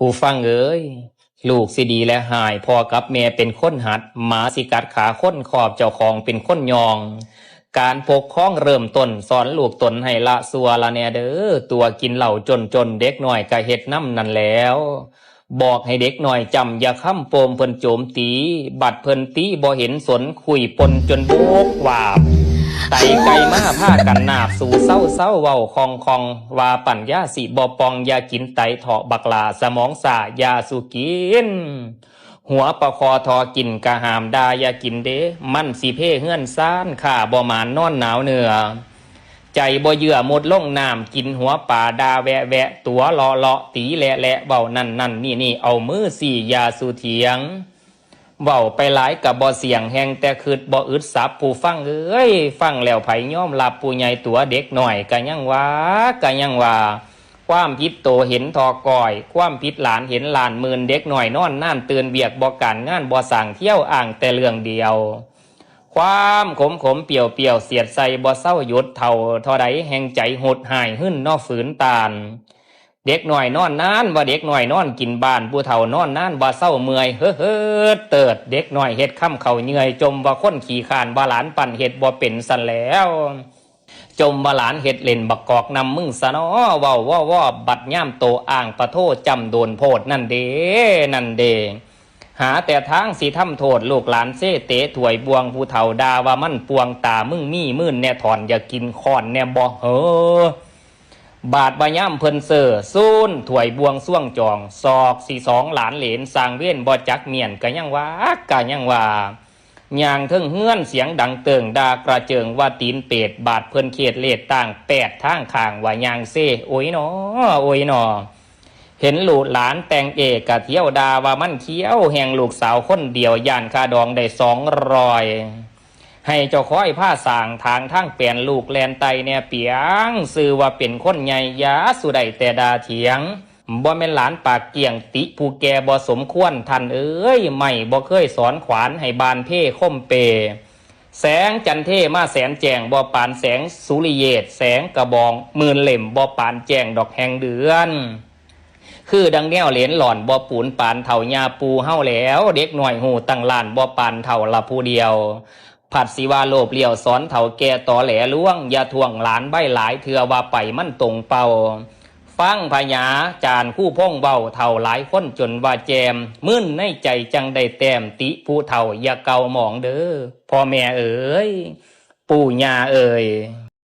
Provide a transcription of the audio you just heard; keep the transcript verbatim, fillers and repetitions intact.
ผู้ฟังเอ๋ย ลูกสิดีและฮ้าย พ่อกับแม่เป็นคนหัด หมาสิกัดขาคน คอบเจ้าของเป็นคนย่อง การปกครองเริ่มต้น สอนลูกตนให้ละชั่วละแหน่เด้อ ตั๋วกินเหล้าจนๆ เด็กน้อยกะเฮ็ดนำนั่นแหล้ว บอกให้เด็กน้อยจำอย่าคำ โปมเพิ่นโจมตี บัดเพิ่นตีบ่เห็นสน คุยปนจนโบกวาบ ไตไก่มาพากันนาบ สู่เซาเซาเว้าคองคอง ว่าปัญญาสิบ่ปอง อย่ากินไตเถาะบักหล้า สมองซ้าอย่าสู่กิน หัวปลาคอทอกินกะห้ามด่าอย่ากินเด้ มันสิเพเฮือนซาน ข้าบ่หมานนอนหนาวเนื้อ ใจบ่เยื่อมุดลงน้ำ กินหัวปลาด่าแวะแวะ ตั๋วเลาะเลาะตีแหละแหละ เว้านั่นนั่นนี่นี่ เอามือซี้อย่าสู่เถียง เว้าไปหลายกะบ่เสี่ยง แฮ่งแต่คิดบ่อึดสับ ผู้ฟังเอ๋ย ฟังแล้วไผยอมรับ ผู้ใหญ่ตั๋วเด็กน้อยกะยังว่า กะยังว่า ความผิดโตเห็นทอก้อย ความผิดหลานเห็นล้านหมื่น เด็กน้อยนอนนานตื่นเวียกบ่การงานบ่สร้าง เที่ยวอ้างแต่เรื่องเดียว ความขมขมเปรี้ยวเปรี้ยว เสียดใส่บ่เซาหยุด เฒ่าเท่าใดแฮ่งใจโหดฮ้าย หึ่นเนาะฝืนต้าน เด็กน้อยนอนนานว่าเด็กน้อยนอนกินบ้าน ผู้เฒ่านอนนานว่าเซาเมื่อย เฮ้อเฮ้อเติด เด็กน้อยเฮ็ดคำเข้าเยื่อย จมว่าคนขี้คร้าน ว่าหลานปั้นเฮ็ดบ่เป็นซั้นแหล้ว จมว่าหลานเฮ็ดเล่น บักกอกนำมึงซะน้อ เว้าว่อวอ บัดยามโตอ้างปะโท จำโดนโพด นั่นเด้ นั่นเด้ หาแต่ทางสิทำโทษ ลูกหลานเซเตะถ้วยบ่วง ผู้เฒ่าด่าว่ามันป่วง ตามึงมีมื่นแน่ ถอนอย่ากิน ค้อนแน่บ่ เฮ้อ บาดว่ายามเพิ่นเซ้อซูน ถ้วยบ่วงซ่วงจอง ศอกสิสองหลานเหลน สร้างเวรบ่จักเมี้ยน กะยังว่า กะยังว่า ย่างเทิงเฮือนเสียงดังเติ่ง ด่ากระเจิงว่าตีนเปรต บาดเพิ่นเขตเลดต่างแปดทางข้าง ว่าย่างเซ โอ้ยหนอ โอ้ยหนอ เห็นลูกหลานแต่งเอกะเที่ยวด่าว่ามันเขี้ยว แฮ่งลูกสาวคนเดียว ย่านค่าดองได้สองร้อย ให้เจ้าคอยพาสร้างทางทางแปลน ลูกแล่นไต่แน่เปียง ซื่อว่าเป็นคนใหญ่ อย่าสู่ได้แต่ด่าเถียง บ่แม่นหลานปากเกี้ยง ติผู้แก่บ่สมควร ท่านเอ๋ย ไม้บ่เคยสอนขวาน ให้บานเพคมเป แสงจันทร์เทมาแสนแจ้ง บ่ปานแสงสุริเยศ แสงกระบองหมื่นเล่ม บ่ปานแจ้งดอกแห่งเดือน คือดังแนวเหลนหล่อน บ่ปูนปานเฒ่าย่าปู่เฮาแล้ว เด็กน้อยฮู้ตั้งล้าน บ่ปานเฒ่าละผู้เดียว ผัดสิว่าโลภเลี้ยวสอนเฒ่าแก่ตอแหลลวง อย่าท่วงหลานใบ้หลาย เทื่อว่าไปมันตรงเป้า ฟังพญาจารย์คู่พงเว้า เฒ่าหลายคนจนว่าแจม มึนในใจจังได้แต้ม ติผู้เฒ่าอย่าเกาหมองเด้อ พ่อแม่เอ๋ย ปู่ย่าเอ๋ย